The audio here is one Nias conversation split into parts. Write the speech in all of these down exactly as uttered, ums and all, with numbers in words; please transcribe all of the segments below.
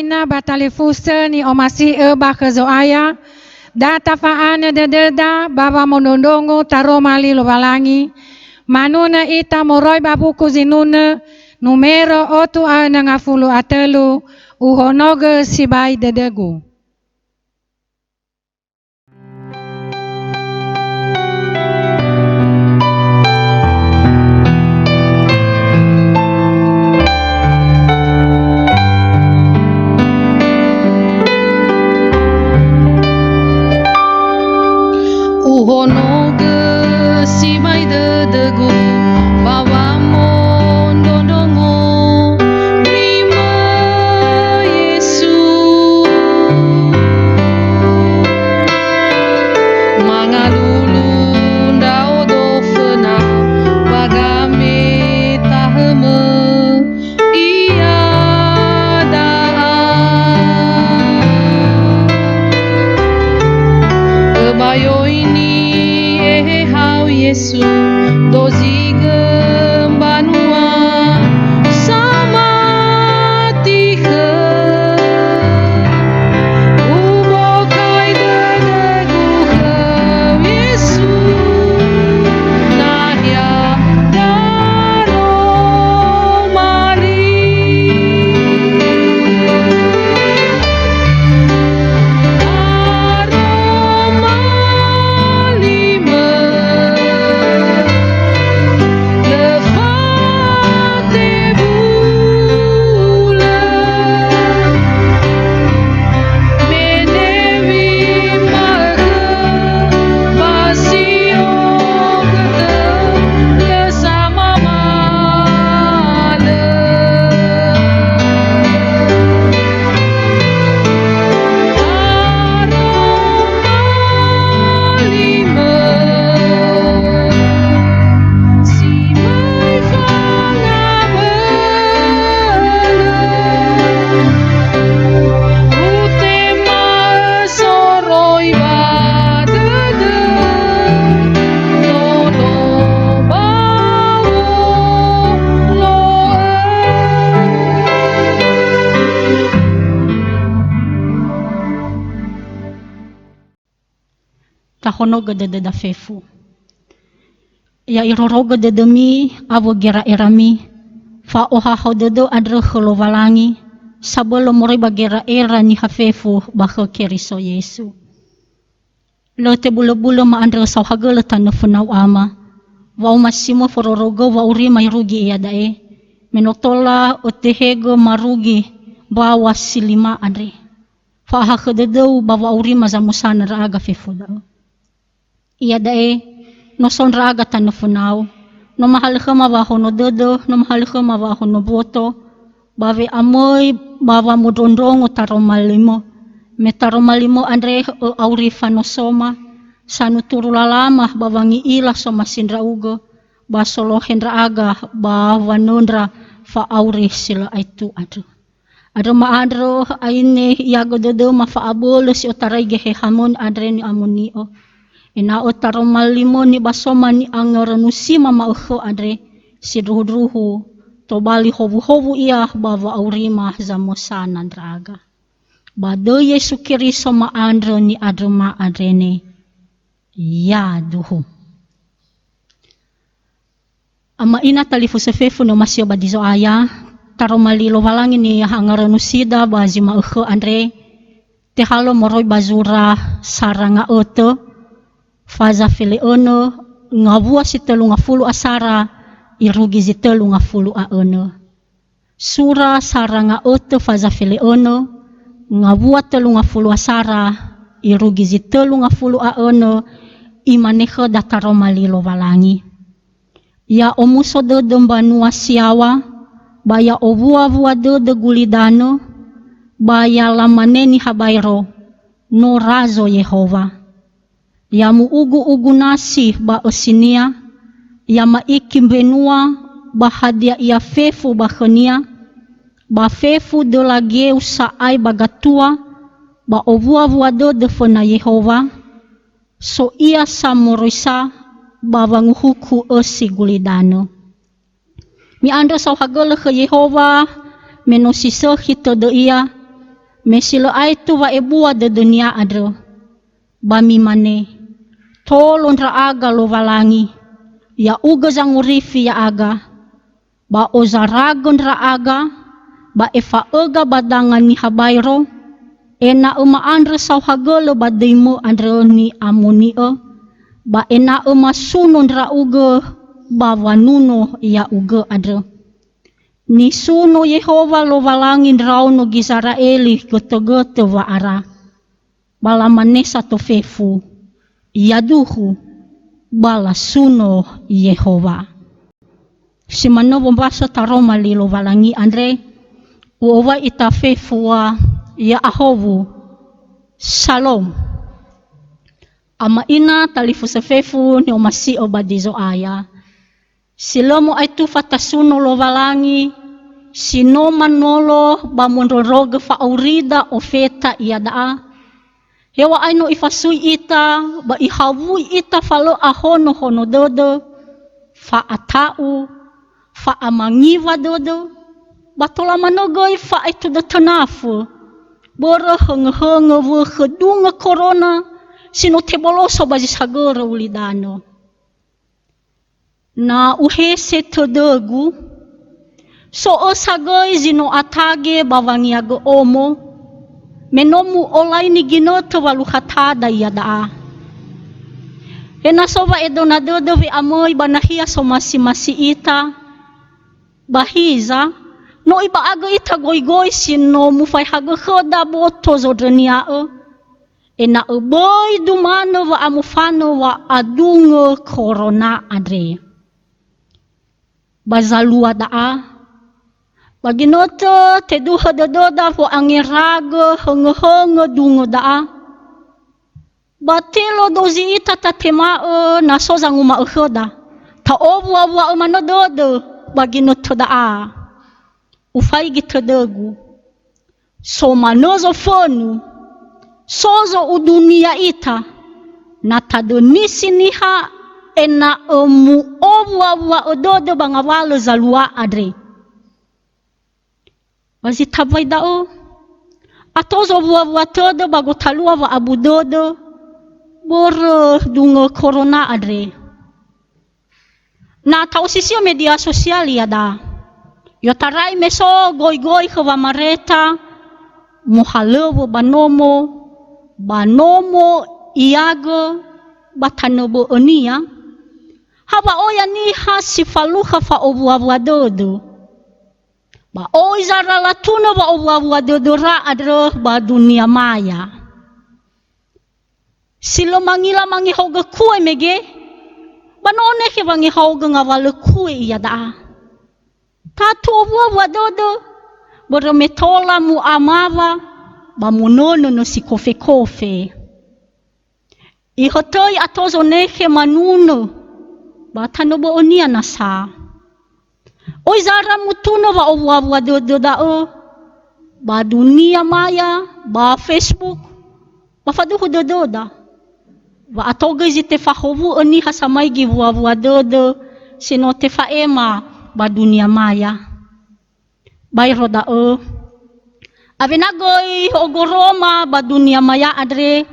Ina ba talifusö ni'omasi'ö ba khö Zo'aya, da tafa'anö dödöda ba wamondrondrongo taroma li Lowalangi, manunö ita moroi ba buku Zinunö, numero otu a önö ngafulu a tölu, Uhonogö sibai dödögu. Uhonogö sibai dödögu ba wamondrondrongo lima Yesu. Mangalulu ndra'odo föna ba gametahömö. Iada'a öbayoini Ehehau Yesu, dozigö mbanua samati khö. Ubokai dödögu khöu Yesu, nahia daroma li. Daroma limö, lö fatebulö. Menewi ma'ökhö ba si ogötö, lö samamalö. Aroma limö, si möi fangabölö. Utema'ö soroi ba dödö, nono ba wolo'ö. Tahonogö dödöda fefu. Ya irorogö dödömi awö gera'erami, fa'ohahau dödö andrö khö Lowalangi, sabölö moroi ba gera'era niha fefu ba khö Keriso Yesu. Lö tebulöbulö ma'andrö saohagölö tanö fönau ama, wa'omasimö fororogö wa'aurima irugi iada'e, me no tola ötehegö marugi mbaŵa si lima andre. Fa'ahakhö dödöu ba wa'aurima zamösana ndra'aga fefu da'ö. Iada'e, no so ndra'aga tanö fönau, no mahalökhöma wa'ahono dödö, no mahalökhöma wa'ahono mboto, ba we'amöi ba wamondrondrongo taroma limö. Me taroma limö andre ö'auri fanosoma, sanuturu lalama ba wangi'ila somasi ndra'ugö, ba solohe ndra'aga ba wanöndra fa'auri si lö aetu andrö. Andrö ma'andrö aine iagö dödöma fa'abölö si otarai geheha mö andre ni'amoni'ö. Ena'ö taroma limö nibasoma ni'angörönusima ma'ökhö andre, sindruhundruhu, tobali howuhowu ia ba wa'aurima zamösana ndra'aga. Ba döi Yesu Keriso ma'andrö ni'andröma andre ne. Yaduhu. Ama ina talifusö fefu ni'omasi'ö ba di Zo'aya, taroma li Lowalangi ni'angörönusida ba zi ma'ökhö andre, tehalö moroi ba zura sara nga'ötö, faza fele'önö, ngawua si tölu ngafulu a sara, irugi zi tölu ngafulu a önö. Sura sara nga'ötö faza fele'önö, ngawua tölu ngafulu a sara, irugi zi tölu ngafulu a önö, imane khöda taroma li Lowalangi. Ya omuso dödö mbanua si yaŵa, ba ya owuawua dödö gulidanö, ba ya lamane niha baero, "No razo Yehowa." Ya mu'ugu'ugu nasi ba ösinia, ya ma'iki mbenua ba hadia ia fefu ba khönia, ba fefu döla geu sa'ae ba gatua, ba owuawua dödö föna Yehowa, so ia sa moroi sa ba wanguhuku ösi gulidanö. Mi'andrö saohagölö khö Yehowa, me no si sökhi tödö ia, Me si lö aetu wa'ebua dödönia andrö, ba mimane, "Tolo ndra'aga Lowalangi, ya'ugö zangorifi ya'aga, ba ozaragö ndra'aga, ba efa'öga ba danga niha baero, ena'ö ma'andrö saohagölö ba döimö andrö ni'amoni'ö, ba ena'ö masuno ndra'ugö ba wanuno ya'ugö andrö." Nisuno Yehowa Lowalangi ndraono Gizera'eli götögötö wa'ara. Ba lamane sato fefu, "Yaduhu, ba lasuno Yehowa." Si manö wombasö taroma li Lowalangi andre, u'owai ita fefua, ya'ahowu. Salom. Ama ina talifusö fefu ni'omasi'ö ba di Zo'aya. Si lö mo'aetu fatasuno Lowalangi, si no manolo ba mondrondrogö fa'aurida ofeta iada'a. Heŵa'ae no ifasui ita, ba ihawui ita fa lö ahonohono dödö, fa'ata'u, fa'amangiwa dödö, ba tola manö göi fa'aetu dötönafö, börö höngöhöngö wökhö dungö korona si no teboloso ba zi sagörö ulidanö. Na uhese tödögu, so ösa göi zi no atage ba wangiagö omo, me no mu'olaini ginötö walukhatada iada'a. He na so wa'edöna dödö we'amöi ba nahia somasimasi ita, ba hiza, no iba'agö ita goigoi si no mufaehagö khöda boto zondrönia'ö, ena'ö böi dumanö wa'amofanö wa'adungö korona andre. Ba zalua da'a, ba ginötö teduhö dödöda wo'angeragö höngöhöngö dungö da'a, ba telo dozi ita tatema'ö na so zanguma'ö khöda, ta'owuawua'ö manö dödö ba ginötö da'a. Ufaigi tödögu. So manö zofönu, so zo'udunia ita, na tadönisi niha ena'ö mu'owuawua'ö dödö ba ngawalö zalua andre. Ba zi tambai da'ö, ato zowuawua tödö ba gotalua wa'abu dödö, börö dungö korona andre. Na ta'osisi'ö media sosial iada'a. I'otarai me so goigoi khö wamareta, mohalöŵö ba nomo, ba nomo iagö, ba tanö bö'önia, ha wa'oya niha si falukha fa'owuawua dödö. Ba oi zara latunö wa'owuawua dödöra andrö ba dunia maya. Si lö mangila mangehaogö kue mege, ba no onekhe wangehaogö ngawalö kue iada'a. Tatu owuawua dödö, börö me tola mu'amawa ba monönö nösi kofekofe. Ihötöi ato zonekhe manunö ba tanö bö'önia nasa. Oi zara mutunö wa'owuawua dödö da'ö ba dunia maya, ba Facebook, ba faduhu dödöda. Wa ato göi zi tefahowu'ö niha samaigi wuawua dödö si no tefa'ema ba dunia maya. Baero da'ö, awena göi ogoroma ba dunia maya andre,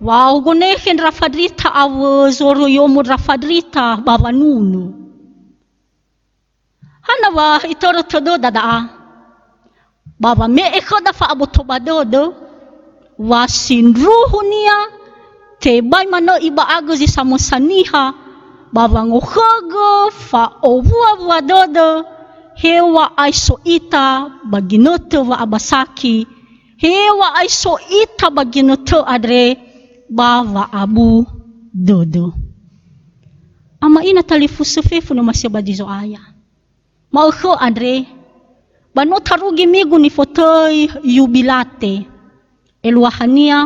wa ogonekhe ndra fandrita awö zoröi omo ndra fandrita ba wanunö. Hana wa itörö tödöda da'a? Ba wame'e khöda fa'aboto ba dödö, wa sindruhunia, tebai manö iba'agö zi samösa niha, ba wangokhögö fa'owuawua dödö, heŵa'ae so ita ba ginötö wa'abasaki, heŵa'ae so ita ba ginötö andre ba wa'abu dödö. Ama ina talifusö fefu ni'omasi'ö ba di Zo'aya. Ma'ökhö andre, ba no tarugi migu nifotöi Yubilate. Eluahania,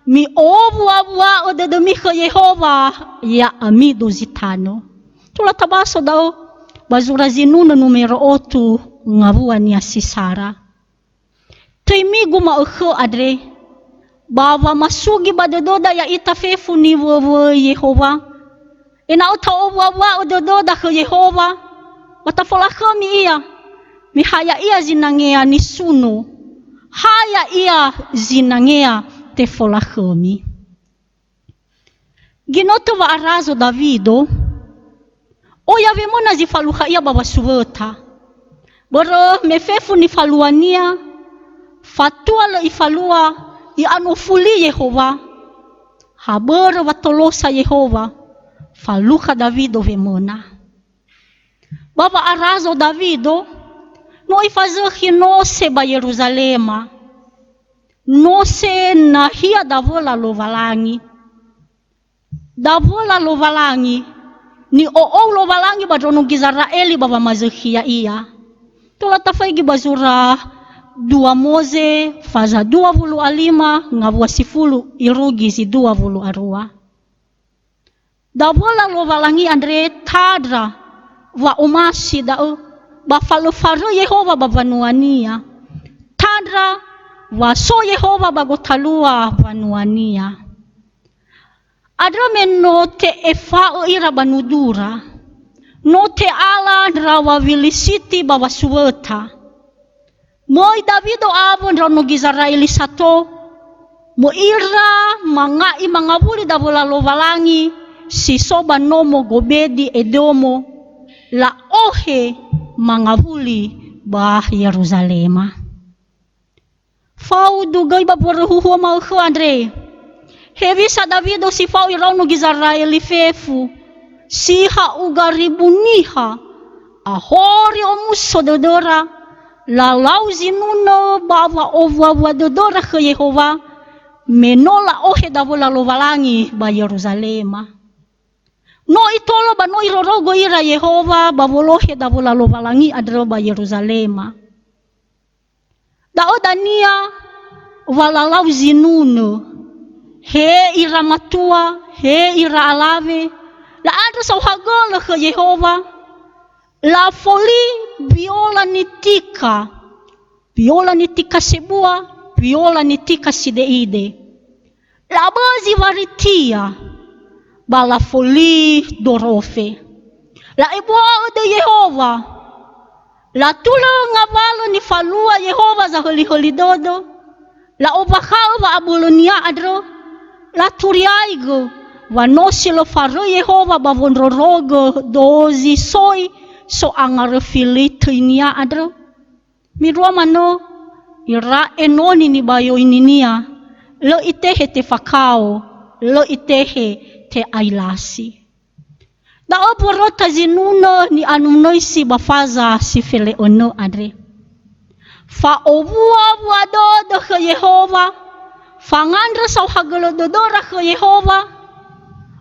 mi'owuawua'ö dödömi khö Yehowa, ya'ami dozi tanö. Tola tabaso da'ö ba zura zinunö numero otu ngawua niha si sara. Töi migu ma'ökhö andre, ba wamasugi ba dödöda ya'ita fefu niwöwöi Yehowa, ena'ö ta'owuawua'ö dödöda khö Yehowa, ba tafolakhömi Ia, me ha Ya'ia zinangea nisuno, Ha ya'ia zinangea tefolakhömi. Ginötö wa'arazo Dawido, oya wemöna zi falukha ia ba wasuwöta. Börö me fefu nifaluania, fatua lö ifalua, i'anofuli Yehowa. Ha börö wa tolosa Yehowa, falukha Dawido wemöna. Ba wa'arazo Dawido, no ifazökhi nose ba Yeruzalema. Nose nahia dawöla Lowalangi. Dawöla Lowalangi, ni'o'ou Lowalangi ba ndraono Gizera'eli ba wamazökhi ya'ia. Tola tafaigi ba zura dua Moze, faza dua wulu a lima, ngawua sifulu irugi zi dua wulu a rua. Dawöla Lowalangi andre tandra wa'omasi da'ö, ba fa lö faröi Yehowa ba wanuania. Tandra wa so Yehowa ba gotalua wanuania. Andrö me no te'efa'ö ira ba nudura, no te'ala ndrawa Wilisiti ba wasuwöta. Möi Dawido awö ndraono Gizera'eli sato, möi ira manga'i mangawuli dawöla Lowalangi si so ba nomo Gobedi Edomo, la'ohe mangawuli ba Yeruzalema. Faudu göi ba mbörö huhuo ma'ökhö andre. Hewisa Dawido si fao iraono Gizera'eli fefu, si ha'uga ribu niha, ahori omuso dödöra, lalau zinunö ba wa'owua-wua dödöra khö Yehowa, me no la'ohe dawöla Lowalangi ba Yeruzalema. No itolo ba no irorogö ira Yehowa ba wolohe dawöla Lowalangi andrö ba Yeruzalema. Da'ö dania wa lalau zinunö, he ira matua, he ira alawe, la'andrö saohagölö khö Yehowa, lafoli biola nitika, biola nitika sebua, biola nitika side'ide. Labözi waritia, ba lafoli dorofe. La'ebua döi Yehowa. Latulö ngawalö nifalua Yehowa zahölihöli dödö. La'ombakha'ö wa'abölönia andrö. Laturiaigö wa no si lö faröi Yehowa ba wondrorogö dozi soi so'angaröfi li töinia andrö. Mirua manö, ira enoni nibayoininia, lö itehe tefakao, lö itehe te'ailasi. Da'ö mböröta zinunö ni'anunöisi ba faza si fele'önö andre. Fa'owua-wua dödö khö Yehowa, fangandrö saohagölö dödöra khö Yehowa,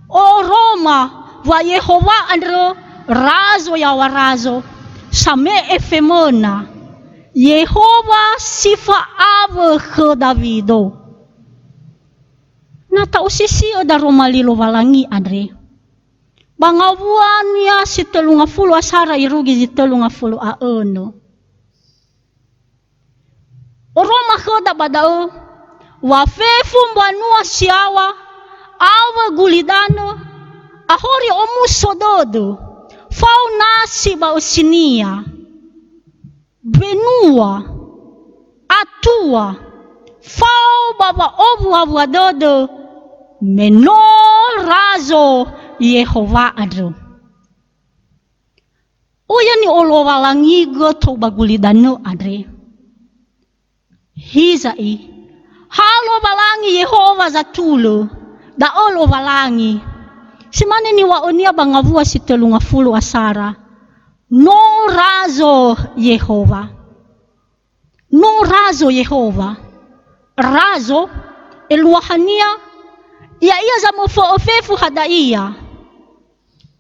oroma wa Yehowa andrö Razo ya'ia Razo, same'e femöna. Yehowa si fa'awö khö Dawido. Na ta'osisi'ö daroma li Lowalangi andre. Ba ngawuania si tölu ngafulu a sara irugi zi tölu ngafulu a önö. Oroma khöda ba da'ö, wa fefu mbanua si yaŵa, awö gulidanö, ahori omuso dödö, fao nasi ba ösinia. Mbanua, atua, fao ba wa'owuawua dödö, me no Razo Yehowa andrö. Oya ni'olowalangigö tou ba gulidanö andre. Hiza'i, ha Lowalangi Yehowa zatulö, da'ö Lowalangi. Si mane niŵa'önia ba ngawua si tölu ngafulu a sara, no Razo Yehowa. No Razo Yehowa. Razo, eluahania, ya'ia zamöfö'ö fefu hadia ia.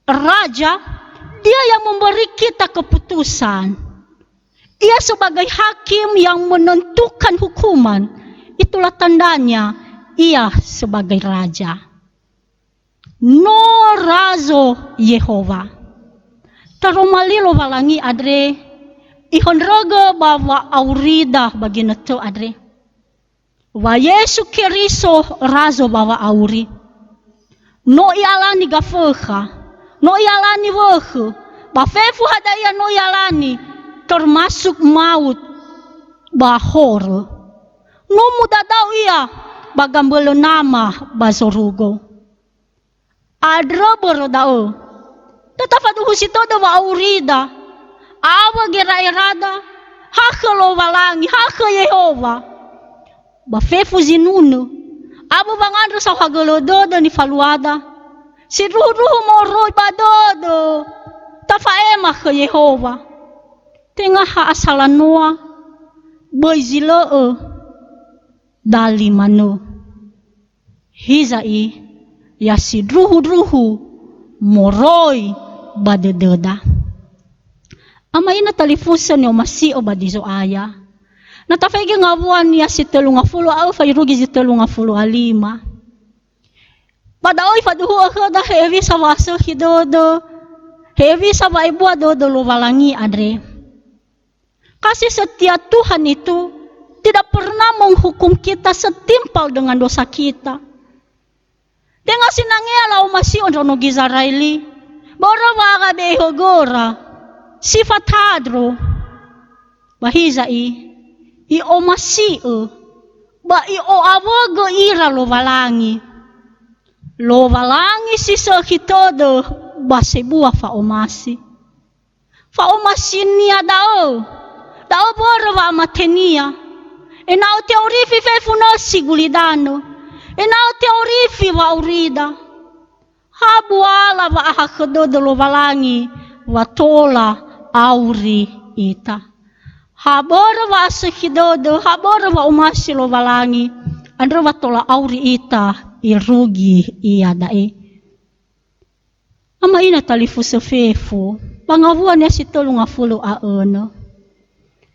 Raja, dia yang memberi kita keputusan. Ia sebagai hakim yang menentukan hukuman. Itulah tandanya ia sebagai raja. No Razo Yehowa. Taroma li Lowalangi andre, ihöndrögö ba wa'aurida ba ginötö andre. Wa Yesu Keriso Razo ba wa'auri. No I'alani gafökha, no I'alani wökhö, ba fefu hadia no I'alani, termasuk maut ba horö. Numu dadao ia ba gambölö Nama ba zorugo. Andrö börö da'ö, da tafaduhusi tödö wa'aurida, awö gera'erada, ha khö Lowalangi, ha khö Yehowa. Ba fefu zinunö, awö wangandrö saohagölö dödö nifaluada, sindruhundruhu moroi ba dödö, tafa'ema khö Yehowa. Tenga ha asala noa, böi zi lö'ö, dali manö. Hiza'i, ya sindruhundruhu moroi ba dödöda. Ama ina talifusö ni'omasi'ö ba di Zo'aya. Na tafaigi ngawua niha si tölu ngafulu a öfa irugi zi tölu ngafulu a lima. Ba da'ö ifaduhu'ö khöda hewisa wa'asökhi dödö, hewisa wa'ebua dödö Lowalangi andre. Kasih setia Tuhan itu tidak pernah menghukum kita setimpal dengan dosa kita. Tenga sinangea la'omasi'ö ndraono Gizeraeli, börö wa'ara be'e högöra, si fatandro. Ba hiza'i, i'omasi'ö, ba i'o'awögö ira Lowalangi. Lowalangi si sökhi tödö ba sebua fa'omasi. Fa'omasinia da'ö, da'ö börö wa'amatenia. Ena'ö te'orifi fefu nösi gulidanö. Ena'ö te'orifi wa'aurida. Ha buala wa'ahakhö dödö Lowalangi wa tola auri ita. Ha börö wa'asökhi dödö, ha börö wa'omasi Lowalangi, andrö wa tola auri ita irugi iada'e. Ama ina talifusö fefu, ba ngawua niha si tölu ngafulu a önö.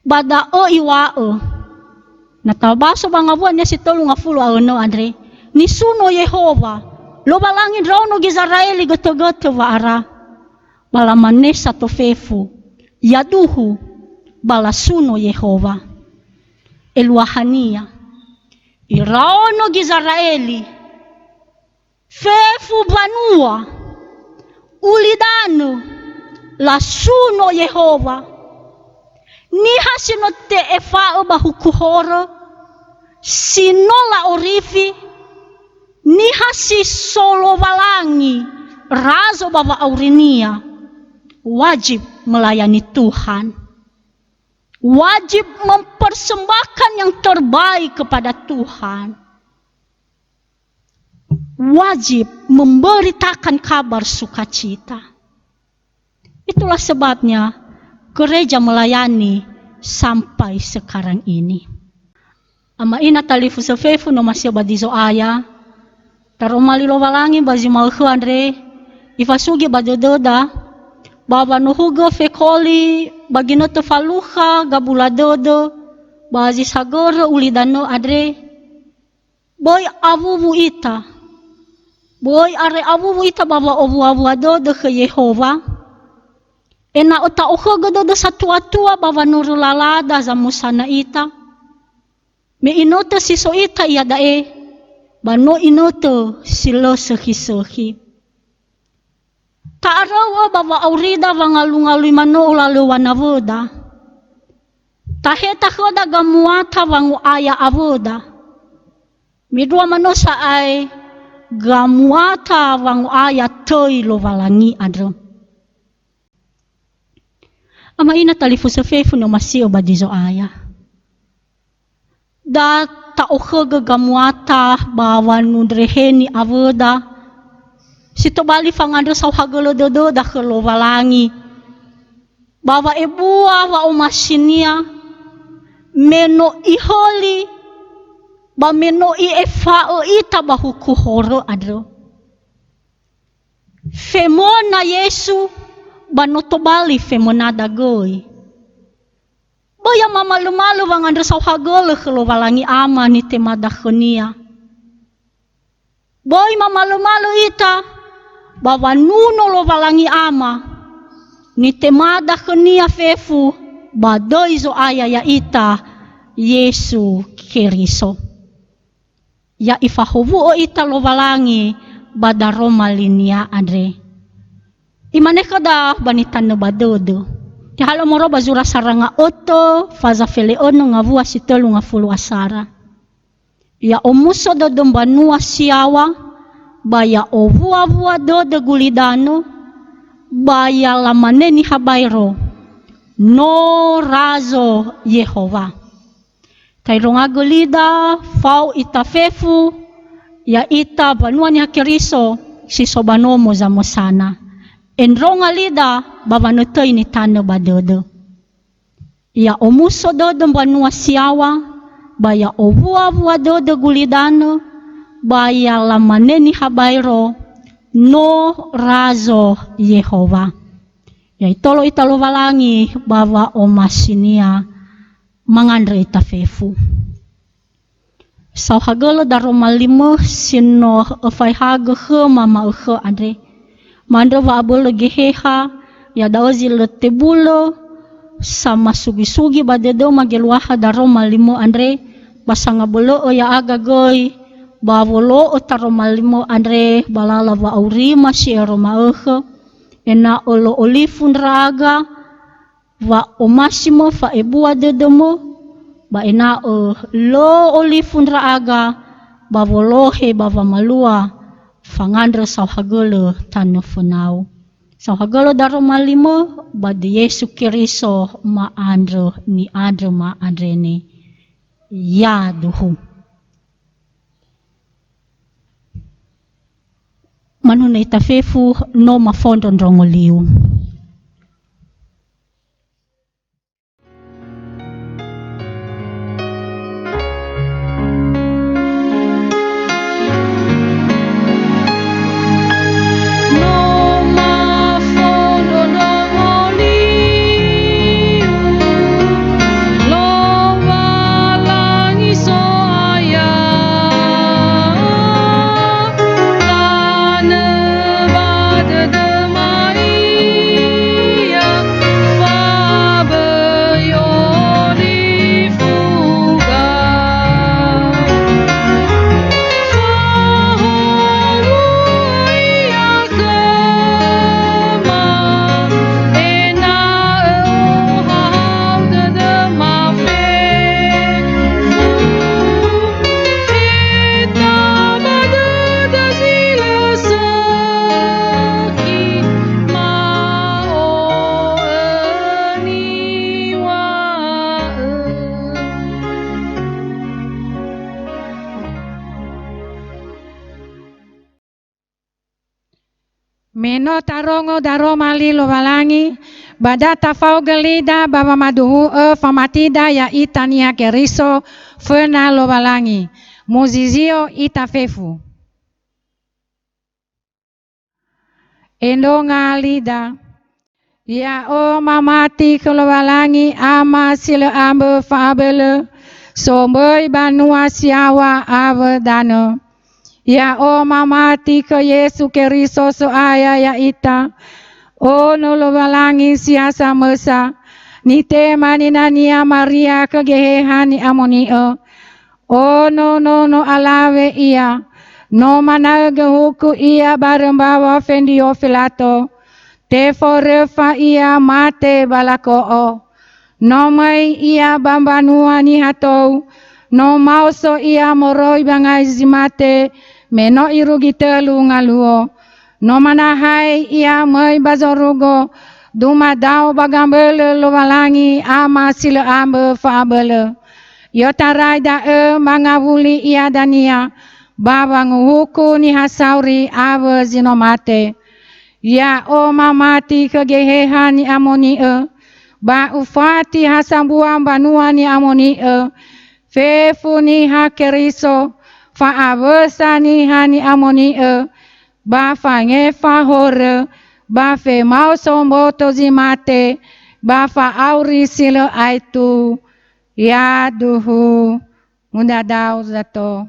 Ba da'ö iŵa'ö, na tabaso ba ngawua niha si tölu ngafulu a önö andre, nisuno Yehowa, Lowalangi ndraono Gizeraeli götögötö wa'ara. Ba lamane sato fefu, yaduhu, ba lasuno Yehowa. Eluahania, iraono Gizeraeli, fefu mbanua, ulidanö, lasuno Yehowa. Niha si no te'efa'ö ba huku horö, si no la'orifi, niha si so Lowalangi, razo ba wa'aurinia, wajib melayani Tuhan. Wajib mempersembahkan yang terbaik kepada Tuhan. Wajib memberitakan kabar sukacita. Itulah sebabnya gereja melayani sampai sekarang ini. Ama ina talifusö fefu ni'omasi'ö ba di Zo'aya, taroma li Lowalangi ba zi ma'ökhö andre, ifasugi ba dödöda, ba wanohugö fekoli ba ginötö falukha gabula dödö, ba zi sagörö ulidanö andre, böi awuwu ita. Böi are awuwu ita ba wa'owuawua dödö khö Yehowa, ena'ö ta'okhögö dödö satuatua ba wanörö lalada zamusana ita, me inötö si so ita iada'e, ba no inötö si lö sökhisökhi. Ta'aröu'ö ba wa'aurida wangalungalui manö olalöŵa nawöda. Taheta khöda gamuata wango'aya awöda. Midua manö sa'ae gamuata wango'aya töi Lowalangi andrö. Ama ina talifusö fefu ni'omasi'ö ba di Zo'aya. Da ta'okhögö gamuata ba wanundreheni awöda, si tobali fangandrö saohagölö dödöda khö Lowalangi, ba wa'ebua wa'omasinia, me no Ihöli, ba me no I'efa'ö ita ba huku horö andrö. Femöna Yesu, ba no tobali femönada göi. Böi ya mamalömalö wangandrö saohagölö khö Lowalangi Ama nitemada khö-Nia. Böi mamalömalö ita ba wanuno Lowalangi Ama nitemada khö-Nia fefu ba döi Zo'aya ya'ita Yesu Keriso. Ya ifahowu'ö ita Lowalangi ba daroma li-Nia andre. Imane khöda ba nitanö ba dödö. Tehalö moroi ba zura saranga oto, faza fele'önö ngawua si tölu ngafulu asara. Ya omuso dödö mbanua si yaŵa, ba ya owuawua dödö gulidanö, ba ya lamane niha baero, "No razo Yehowa." Tairongagö lida fao ita fefu, ya'ita mbanua Niha Keriso si so ba nomo zamösana. Endronga lida ba wanötöi nitanö ba dödö. Ya omuso dödö mbanua si yaŵa, ba ya owuawua dödö gulidanö, ba ya lamane niha baero, "No razo Yehowa." Ya itolo ita Lowalangi ba wa'omasinia, mangandrö ita fefu. Saohagölö daroma limö si no öfaehagö khöma ma'ökhö andre. Ma'andrö wa'abölö Geheha, iada'ö zi lö tebulö, samasugi-sugi ba dödöma geluaha daroma limö andre, ba sangabölö'ö ya'aga göi, ba wolo'ö taroma limö andre ba lala wa'aurima si ero ma'ökhö, ena'ö lö olifu ndra'aga, wa'omasimö fa'ebua dödömö, ba ena'ö lö olifu ndra'aga ba wolohe ba wamalua fangandrö saohagölö tanö fönau. Saohagölö daroma limö ba döi Yesu Keriso ma'andrö ni'andrö ma'andrene. Yaduhu. Manunö ita fefu no mafondro ndrongo liu. No mafondro ndrongo liu, Lowalangi So'aya, tanö ba dödöma Ia, fa böi olifuga. Fahowu'ö Ia khöma, ena'ö ohahau dödöma fefu. Heta ba dödö zi lö sökhi, ma'o'ö niŵa'ö. Me no tarongo daroma li Lowalangi, ba da tafaogö lida ba wamaduhu'ö famatida ya'ita Niha Keriso föna Lowalangi. Muzizio ita fefu. Endronga lida. Ya'o mamati khö Lowalangi Ama si lö ambö fa'abölö, somböi banua si yaŵa awö danö. Ya'o mamati khö Yesu Keriso So'aya ya'ita, Ono Lowalangi si ha samösa, nitema nina-Nia Maria khö Geheha Ni'amoni'ö. Ono nono alawe Ia, no manaögö huku Ia barö mbawa fendrio Filato. Teforöfa Ia mate ba lako'o. No möi Ia ba mbanua niha tou, no maoso Ia moroi ba ngai zi mate, me no irugi tölu ngaluo. No manahai Ia möi ba zorugo, dumadao ba gambölö Lowalangi Ama si lö ambö fa'abölö. I'otarai da'ö mangawuli Ia dania ba wanguhuku niha sauri awö zi no mate. Ya'o mamati khö Geheha Ni'amoni'ö, ba ufati ha sambua mbanua ni'amoni'ö, fefu Niha Keriso, fa'awösa Niha Ni'amoni'ö, ba fangefa horö, ba femaoso mboto zi mate, ba fa'auri si lö aetu. Yaduhu, mudadao zato.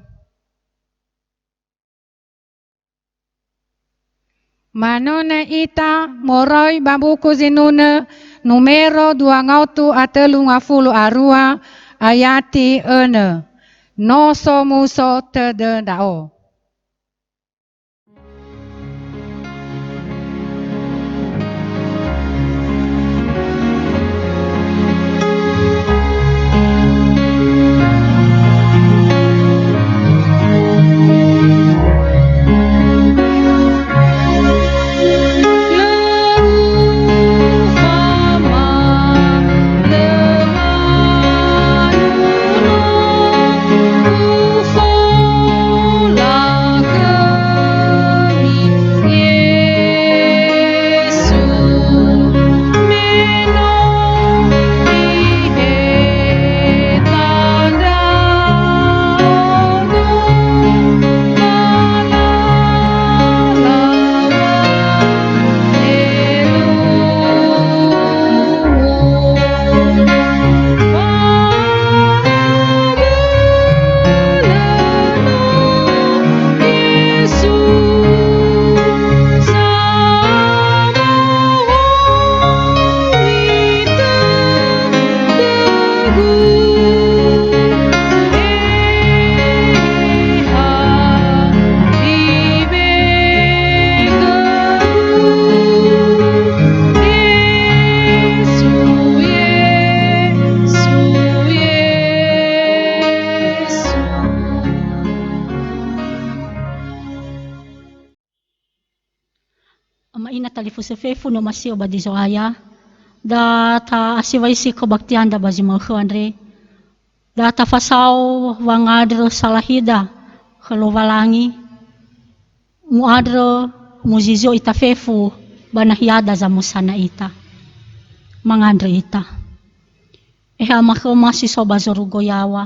Manunö ita moroi ba Buku Zinunö numero dua ngaotu a tölu ngafulu a rua, ayati önö. No somuso tödö ndra'o. Ma'ina talifusö fefu ni'omasi'ö ba di Zo'aya, da ta'asiwaisi kebaktianda ba zi ma'ökhö andre, da tafasao wangandrö salahida khö Lowalangi, mu'andrö muzizio ita fefu ba nahiada zamösana ita. Mangandrö ita. Ehe Ama khöma si so ba zorugo yaŵa.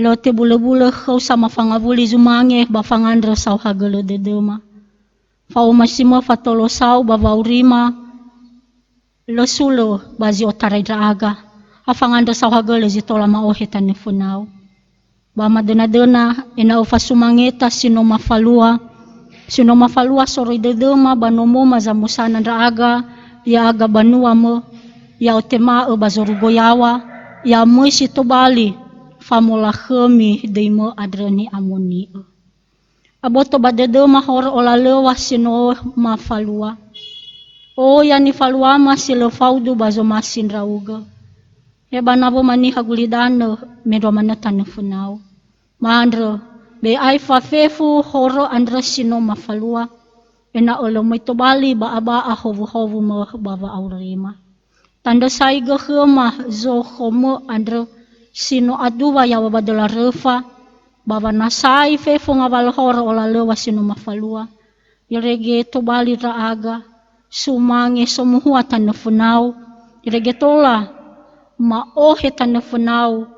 Lö tebulö-bulö khöu sama fangawuli zumange ba fangandrö saohagölö dödöma. Fa'omasimö fatolosau ba wa'aurima, lö sulö ba zi otarai ndra'aga, ha fangandrö saohagölö zi tola ma'ohe tanö fönau. Ba madönadöna, ena'ö fasumangeta si no mafalua, si no mafalua soroi dödöma ba nomoma zamösana ndra'aga, ya'aga banuamö, ya'otema'ö ba zorugo yaŵa, ya möi si tobali famolakhömi döimö andrö ni'amoni'ö. Aboto ba dödöma horö olalöŵa si no mafalua. Oya nifaluama si lö faudu ba zomasi ndra'ugö. He ba nawöma niha gulidanö mendrua manö tanö fönau. Ma'andrö, be aefa fefu horö andrö si no mafalua, ena'ö lö möi tobali ba aba'a howuhowu mö ba wa'aurima. Tandrösaigö khöma zokhomö andrö si no aduwa yaŵa ba döla röfa, ba wanasai fefu ngawalö horö olalöŵa si no mafalua, irege tobali ndra'aga, sumange somuhua tanö fönau, irege tola ma'ohe tanö fönau,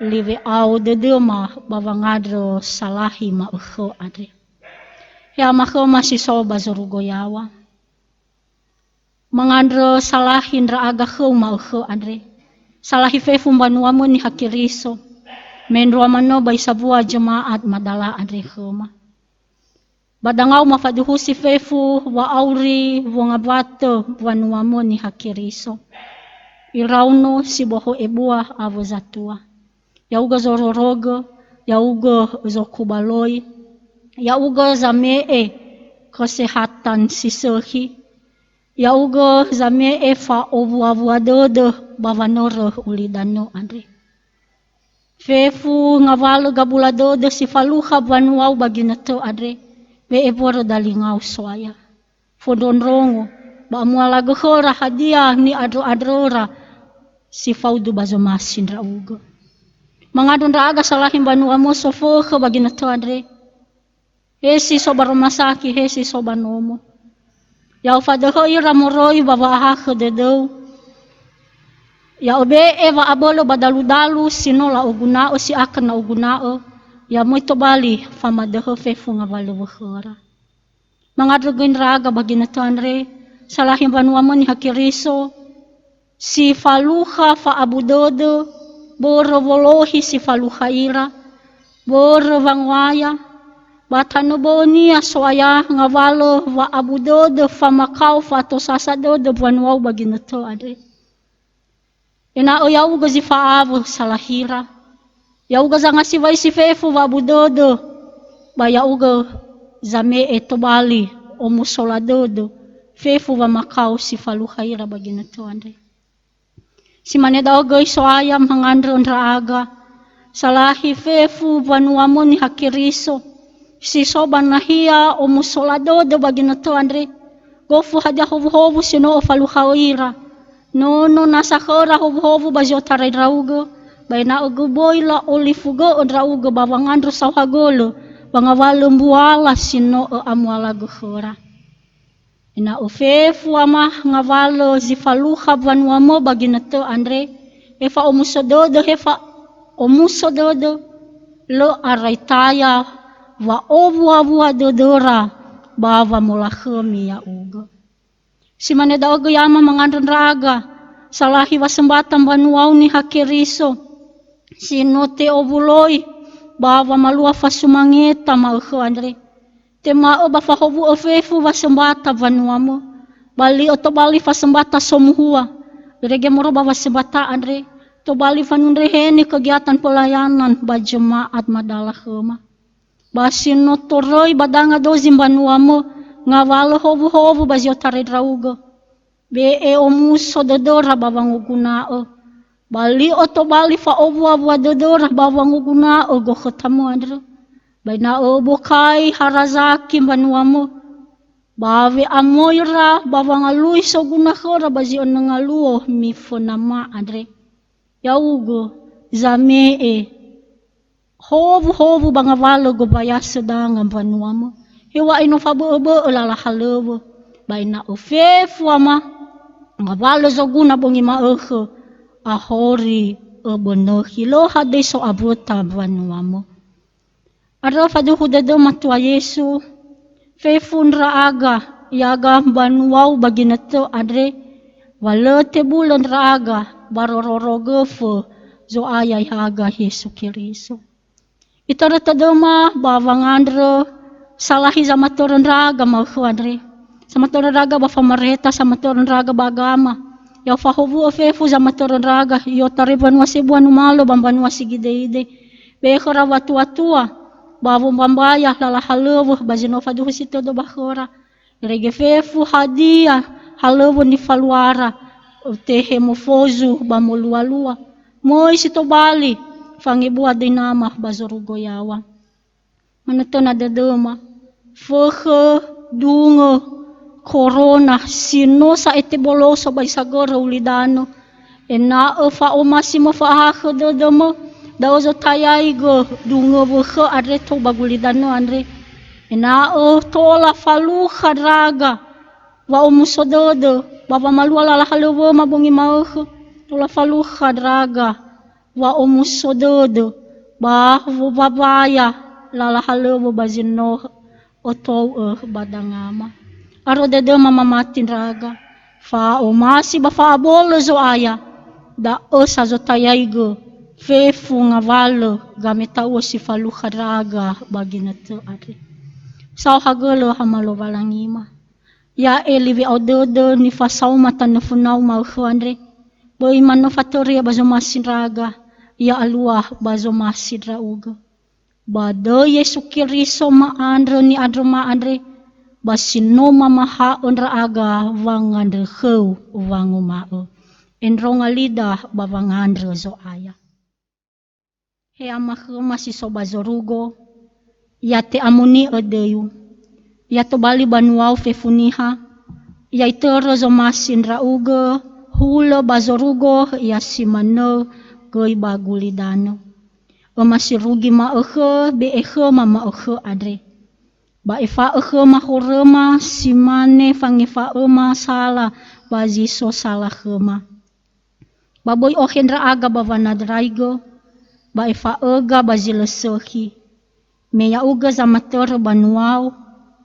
liwe'ao dödöma ba wangandrö salahi ma'ökhö andre. He Ama khöma si so ba zorugo yaŵa. Mangandrö salahi ndra'aga khöu ma'ökhö andre. Salahi fefu mbanuamö Niha Keriso, mendrua manö ba zi sambua jema'at madala andre khöma. Ba dangau mafaduhusi fefu wa'auri wongawatö mbanuamö Niha Keriso. Iraono si bohö ebua awö zatua. Ya'ugö zororogö, ya'ugö zokubaloi, ya'ugö zame'e kesehatan si sökhi, ya'ugö zame'e fa'owua-wua dödö ba wanörö ulidanö andre. Fefu ngawalö gabula dödö si falukha mbanuau ba ginötö andre, be'e mbörö dalingau So'aya. Fondrondrongo, ba amualagö khöra hadia ni'andrö'andröra si faudu ba zomasi ndra'ugö. Mangandrö ndra'aga salahi mbanuamö sofökhö ba ginötö andre. He si so ba romasaki, he si so ba nomo. Ya'ofadöhö ira moroi ba wa'ahakhö dödöu. Ya'obe'e wa'abölö ba daludalu si no la'oguna'ö, si akha na oguna'ö, ya möi tobali famadöhö fefu ngawalö wökhöra. Mangandrö göi ndra'aga ba ginötö andre, salahi mbanuamö Niha Keriso, si falukha fa'abu dödö, börö wolohi si falukha ira, börö wangoaya, ba tanö bö'önia So'aya ngawalö wa'abu dödö famakao fa'atosasa dödö mbanuau ba ginötö andre. Ena'ö ya'ugö zi fa'awö salahira, ya'ugö zangasiwaisi fefu wa'abu dödö, ba ya'ugö zame'e tobali omusola dödö fefu wamakao si falukha ira ba ginötö andre. Si mane da'ö göi So'aya mangandrö ndra'aga, salahi fefu mbanuamö Niha Keriso, si so ba nahia omusola dödö ba ginötö andre, gofu hadia howuhowu si no ofalukha'ö ira. Nono nasa khöra howuhowu ba zi otarai ndra'ugö, ba ena'ö göi böi la'olifugö'ö ndra'ugö ba wangandrö saohagölö, ba ngawalö mbuala si no ö'amualagö khöra. Ena'ö fefu Ama ngawalö zi falukha mbanuamö ba ginötö andre, he fa'omuso dödö, he fa'omuso dödö, lö arai taya wa'owua-wua dödöra ba wamolakhömi ya'ugö. Si mane da'ö göi Ama mangandrö ndra'aga, salahi wasömbata mbanuau Niha Keriso, si no te'owuloi ba wamalua fasumangeta ma'ökhö andre. Tema'ö ba fahowu'ö fefu wasömbata mbanuamö, ba li'ö tobali fasömbata somuhua, irege moroi ba wasömbata andre, tobali fanundreheni kegiatan pelayanan ba jema'at madala khöma. Ba si no toröi ba danga dozi mbanuamö, ngawalö howuhowu ba zi otarai ndra'ugö. Be'e omuso dödöra ba wangoguna'ö. Ba li'ö tobali fa'owua-wua dödöra ba wangoguna'ö gokhötamö andrö. Ba ena'ö öbokai harazaki mbanuamö. Ba we'amõira ba wangalui soguna khõra ba zi õnö ngaluo mifõnama andre. Ya'ugö zame'e howuhowu ba ngawalö gobayasö danga mbanuamö. Heŵa'ae no fabö'öbö'ö lala halöŵö, ba ena'ö fefu ama ngawalö zoguna bongi ma'ökhö ahori öbönökhi, lö hadöi so awöta mbanuamö. Andrö faduhu dödöma tua Yesu, fefu ndra'aga, ya'aga mbanuau ba ginötö andre, wa lö tebulö ndra'aga ba rororogöfö Zo'aya ya'aga Yesu Keriso. Itörö tödöma ba wangandrö salahi zamatörö ndra'aga ma'ökhö andre. Samatörö ndra'aga ba famareta, samatörö ndra'aga ba agama. Ya'o fahowu'ö fefu zamatörö ndra'aga, i'otarai mbanua sebua numalö ba mbanua sigideide. Be'e khöra watuatua, ba wombambaya lala halöŵö ba zi no faduhusi tödö ba khöra. Irege fefu hadia halöŵö nifaluara, tehe mofozu ba molualua. Möi si tobali, fangebua döi nama ba zorugo yaŵa. Manötöna dödöma, fökhö, dungö, korona, si no sa'ete boloso ba isagörö ulidanö. Ena'ö fa'omasi mö fa'ahakhö dödömö, da'ö zotayaigö dungö wökhö andre tou ba gulidanö andre. Ena'ö tola falukha ndra'aga wa'omuso dödö, ba wamalua lala halöŵöma bongi ma'ökhö, tola falukha ndra'aga wa'omuso dödö, ba wowawaya lala halöŵö ba zi no ötou'ö ba dangama. Aro dödöma mamati ndra'aga, fa'omasi ba fa'abölö Zo'aya, da'ö sa zotayaigö fefu ngawalö gameta'uö si falukha ndra'aga ba ginötö andre. Saohagölö Hama Lowalangima. Ya'e li we'ao dödö nifasaoma tanö fönau ma'ökhö andre, böi manö fatörö ia ba zomasi ndra'aga, ya'alua ba zomasi ndra'ugö. Ba döi Yesu Keriso ma'andrö ni'andröma andre, ba si no mamaha'ö ndra'aga wangandrö khöu wanguma'ö, "Endronga lida ba wangandrö Zo'aya." He Ama khöma si so ba zorugo, ya te'amoni'ö döiu, ya tobali banuau fefu niha, ya itörö zomasi ndra'ugö hulö ba zorugo, ya si manö göi ba gulidanö. Öma si rugi ma'ökhö, be'e khöma ma'ökhö andre. Ba efa'ö khöma horöma, si mane fangefa'öma sala ba zi so sala khöma. Ba böi ohe ndra'aga ba wanandraigö, ba efa'öga ba zi lö sökhi. Me ya'ugö zamatörö banuau,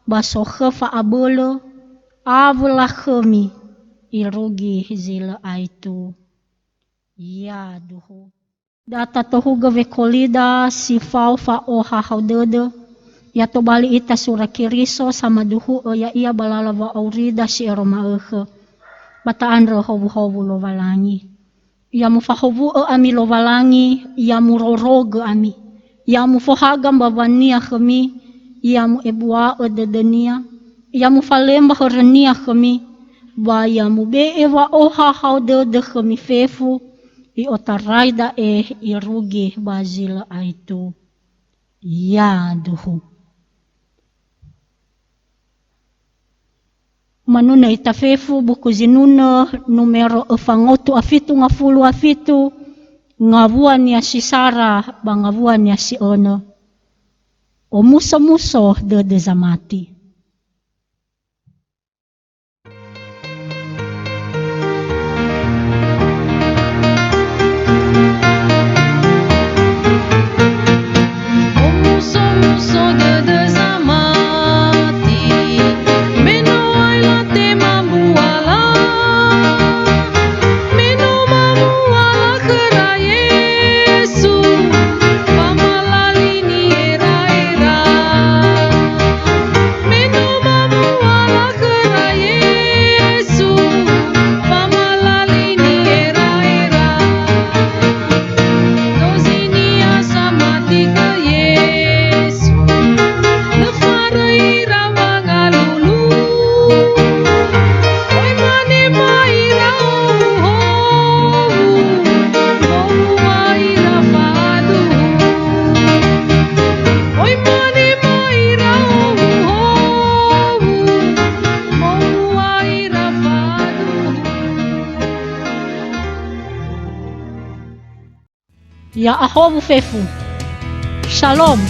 ba sokhö fa'abölö, awö lakhömi irugi zi lö aetu. Yaduhu. Da tatohugö wekolida si fao fa'ohahau dödö, ya tobali ita sura Keriso samaduhu'ö ya'ia ba lala wa'aurida si ero ma'ökhö, ba ta'andrö howuhowu Lowalangi. Ya mufahowu'ö ami Lowalangi, ya murorogö ami, ya mufohaga mbawania khömi, ya mu'ebua'ö dödönia, ya mufalemba hörönia khömi, ba ya mube'e wa'ohahau dödö khömi fefu, i'otarai da'e irugi ba zi lö aetu. Yaduhu. Manunö ita fefu buku Zinunö numero öfa ngotu a fitu ngafulu a fitu, ngawuania si sara ba ngawuania si önö. Omusomuso dödö zamati. Omusomuso dödö zamati, me no aila tema mbuala, me no mamuala khöra Yesu, famalali niera'era. Me Ya'ahowu fefu. Shalom.